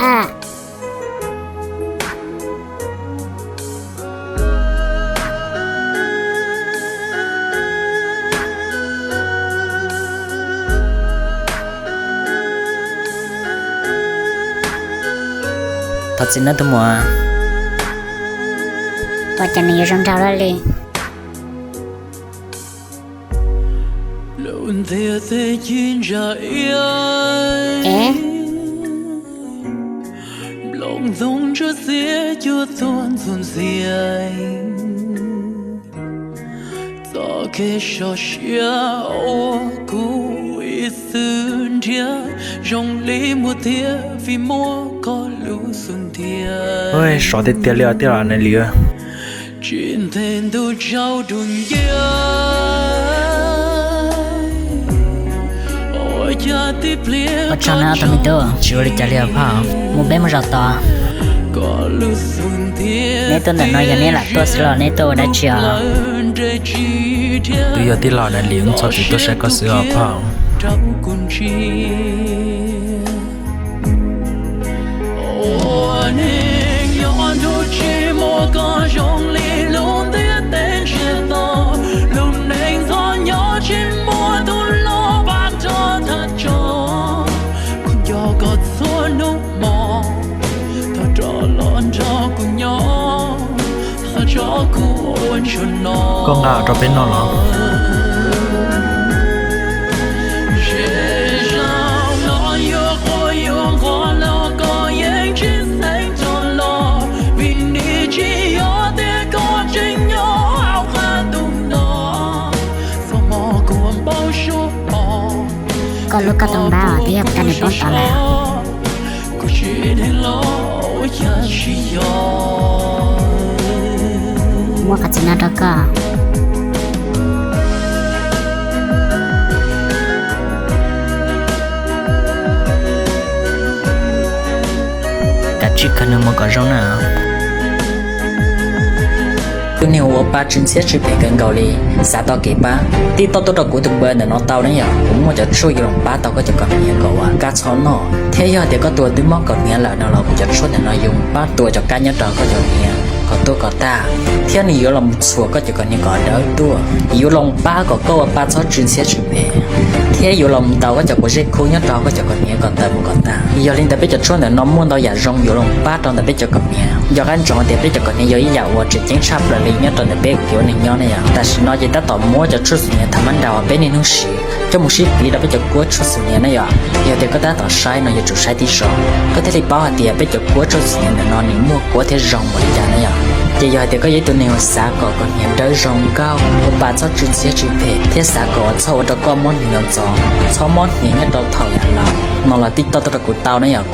A, thov txim nawb tus muam. Ua cas nws yuav zoo nraug lawm li. Lub ntiaj teb ci ntsa iab, e, nplooj ntoo ntsuab xiab cuaj tuag ntxuag ntxiag. Txoj kev sov siab ua kuv ib xwb nrhiav zoo li muaj thiab vim muaj koj lub xub ntiag. Sov tiag tiag li os tij laug Nais Liam. Tsis ntev ntuj tsaus dua nciab, ua cas tib pliag. Ua tsaug nawb tus me tub, tsis ua li cas li os phauj. Mus peb mus zaum tod. Neb tuaj ntawm no yog neb lam tuaj xwb los neb tuaj ua dab tsi os? Twb yog tij laug Nais Liam txhob txwm tuaj saib koj xwb os phauj. Ua neeg nyob ntuj tsis muaj koj zoo li lub ntiaj teb ntsiag to, lub neej ntxhov nyob tsis muaj tus los pab rau thaj tsam. Kuv nco koj txhua hnub hmo, thov rov los nrog kuv nyob, thov tso kuv ua ntsuag no. Koj nqa rau peb noj los? Zej zog no yuav quaj yuav nquag los koj yeej tsis xeev rov los, vim nim tsis yog tias koj tseem nyob hauv qab ntuj no. Txoj hmo kuv npau suav pom, koj lub koj tau npab os, twb yog koj nws poob tod lawm. Kuv tsis dheev los ua cas tsis yog. Muab qhov txiv no rau koj. Kav tsij khaws nws mus kom zoo na. Tus neeg uas ua pa tsw ntxhiab tsw phem kawg nkaus li, xav tau kev pab, tij toj tuaj rau kuv tus npawb ntawm no tau ne yom. Kuv muaj cov tshuaj yuav los pab tau koj cov kaus hniav kom uas kab txhob noj, thiab yog hais tias koj tus uas twb mob kaus hniav lawm no los kuv cov tshuaj ntawm no yuav pab tua cov kab nyob rau koj cov hniav kom tuag kom tag, thiab nws yuav los txhuam koj cov kaus hniav kom dawb tuaj, yuav los pab kom koj ua pa txhob tsw ntxhiab tsw phem, thiab yuav los ntaus koj cov quav zeb khub nyob rau koj cov kaus hniav kom tawm mus kom tag. Yog li ntawd peb cov tshuaj ntawm no muaj ntau yam zoo yuav los pab rau ntawm peb cov kaus hniav. Nco qab ntsoov tias peb cov kaus hniav yog ib yam uas tseem ceeb tshaj plaws li nyob rau ntawm peb cov neeg nyob ne yom. Tam sim no ces tab tom muab cov tshuaj xus hniav thaum mab nraud peb niaj hnub siv coj mus sib piv rau peb cov kuab tshuaj xus hniav ne yom. Yog tias koj tab tom saib no yuav tsum saib tib so, koj thiaj li paub hais tias peb cov kuab tshuaj xus hniav ntawm no nws muaj kuab thiab zoo npaum li cas ne yom. Ces yog hais tias koj yog ib tug neeg uas xav kom kaus hniav dawb zoo nkauj, ua pa txhob tsw ntxhiab tsw phem, thiab xav kom txhob ua rau koj mob hniav ntxov ntxov, txhob mob hniav nyob rau thaum yam laus no los tij toj tuaj rau kuv tau ne yom. Kuv